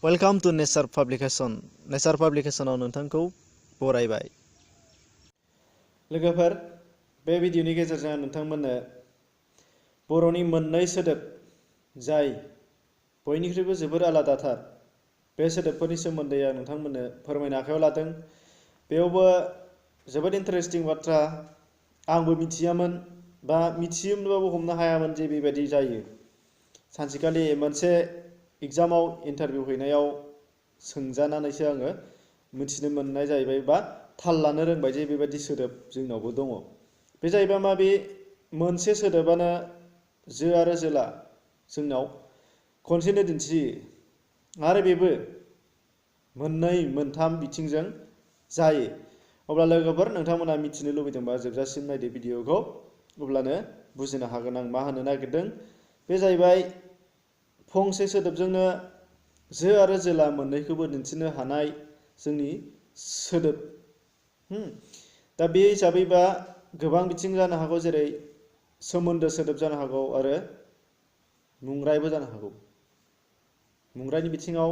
Welcome to nature publication. नेचार पाब्लिकेशनाव नोंथांखौ बरायबाय। लोगोफोर, बे भिडिअनि गेजेरजों आं नोंथांमोननो बर'नि मोननै सोदोब जाय बयनिख्रुइबो जोबोर आलादाथार बे सोदोबफोरनि सोमोन्दै आं नोंथांमोननो फोरमायनो आखायाव लादों। बेयावबो जोबोद इन्टारेस्टिं बाथ्रा, आंबो मिथियामोन बा मिथियोमोनबाबो हमनो हायामोन जे बेबायदि जायो। सानसेखालि मोनसे एग्जामाव इन्टारभिउ हैनायाव सोंजानानैसो आङो मिथिनो मोननाय जाहैबाय बा थाल लानो रोंबाय जे बेबायदि सोदोब जोंनावबो दङ। बे जाहैबाय मा, बे मोनसे सोदोबानो जो आरो जोला जोंनाव खनसेनो दिन्थियो आरो बेबो मोननै मोनथाम बिथिंजों जायो। अब्ला लोगोफोर, नोंथांमोना मिथिनो लुबैदोंबा जोबजासिम नायदो भिडिअखौ, अब्लानो बुजिनो हागोन आं मा होनो नागिरदों। बे जाहैबाय फंसे सोदोबजोंनो जो आरो जोला मोननैखौबो दिन्थिनो हानाय जोंनि सोदोब। दा बे हिसाबैबा गोबां बिथिं जानो हागौ, जेरै सोमोन्दो सोदोब जानो हागौ आरो मुंरायबो जानो हागौ। मुंरायनि बिथिङाव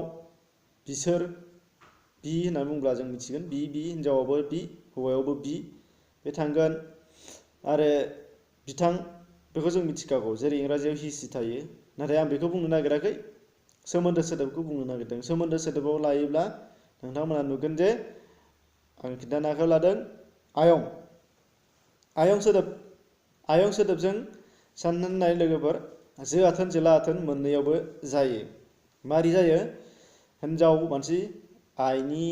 बिसोर, बि होनना बुंब्ला जों मिथिगोन बि हिनजावाबो बि, हौवायावबो बि, बे थांगोन। आरो बिथां, बेखौ जों मिथिखागौ, जेरै इंराजियाव हि सि थायो। नाथाय आं बेखौ बुंनो नागिराखै, सोमोन्दो सोदोबखौ बुंनो नागिरदों। सोमोन्दो सोदोबाव लायोब्ला नोंथांमोना नुगोन जे आं खिन्थानो आखायाव लादों आयं। आयं सोदोब, आयं सोदोबजों साननानै नाय लोगोफोर, जो आथोन जोला आथोन मोननैयावबो जायो। मारै जायो? हिनजाव मानसि आइनि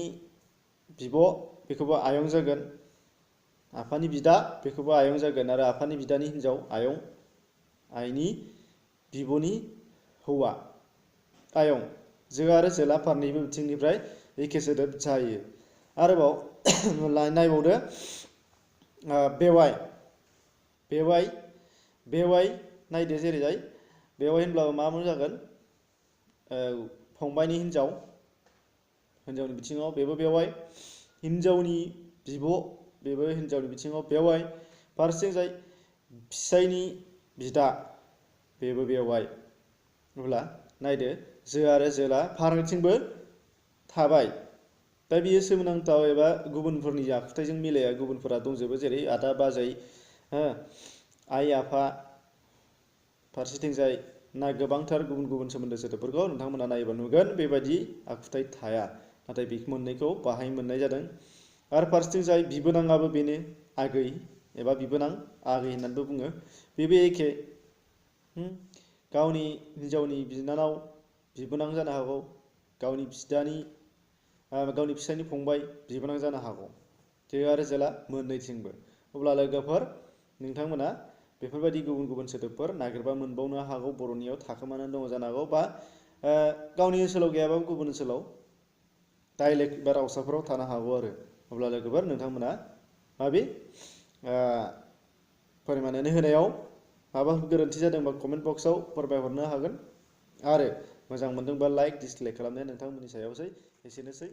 बिब' बेखौबो आयं जागोन, आफानि बिदा बेखौबो आयं जागोन, आरो आफानि बिदानि हिनजाव आयं, आइनि बिब'नि हौवा आयं। जो आरो जोला फारनैबो बिथिंनिफ्राय एखे सोदोब जायो। आरोबाव नायबावदो बेवाइ। बेवाइ, बेवाइ नायदो जेरैजाय बेवाइ होनब्लाबो मा जागोन? फंबायनि हिनजाव, हिनजावनि बिथिङाव बेबो बेवाइ। हिनजावनि बिब' बेबो हिनजावनि बिथिङाव बेवाइ। फारसेथिंजाय फिसायनि बिदा बेबो बेवाइ। अब्ला नायदो, जो आरो जोला फारनैथिंबो थाबाय। दा बियो सोमोनांथाव एबा गुबुनफोरनि आखुथाइजों मिलाया। गुबुनफोरा दंजोबो, जेरै आदा बाजै, आइ आफा। फारसेथिंजाय गोबांथार गुबुन गुबुन सोमोन्दो सोदोबफोरखौ नोंथांमोना नायोबा नुगोन बेबायदि आखुथाइ थाया। नाथाय बे मोननैखौ बाहाय मोननाय जादों। आरो फारसेथिंजाय बिबोनाङाबो बेनो, आगै एबा बिबोनां, आगै होननानैबो बुङो, बेबो एखे। गावनि हिनजावनि बिनानाव बिबोनां जानो हागौ, गावनि फिसायनि फंबाय बिबोनां जानो हागौ, जो आरो जोला मोननैथिंबो। अब्ला लोगोफोर, नोंथांमोना बेफोरबायदि गुबुन गुबुन सोदोबफोर नागिरबा मोनबावनो हागौ, बर'नियाव थाखोमानानै दङ जानो हागौ, बा गावनि ओनसोलाव गैयाबाबो गुबुन ओनसोलाव डाइलेक्ट बा रावसाफोराव थानो हागौ आरो। अब्ला लोगोफोर, नोंथांमोना माबे फोरमायनानै होनायाव माबाफोर गोरोन्थि जादोंबा कमेन्ट बक्सआव फोरमायहरनो हागोन। आरो मोजां मोनदोंबा लाइक, डिसलाइक खालामनाया नोंथांमोननि सायावसै। एसेनोसै।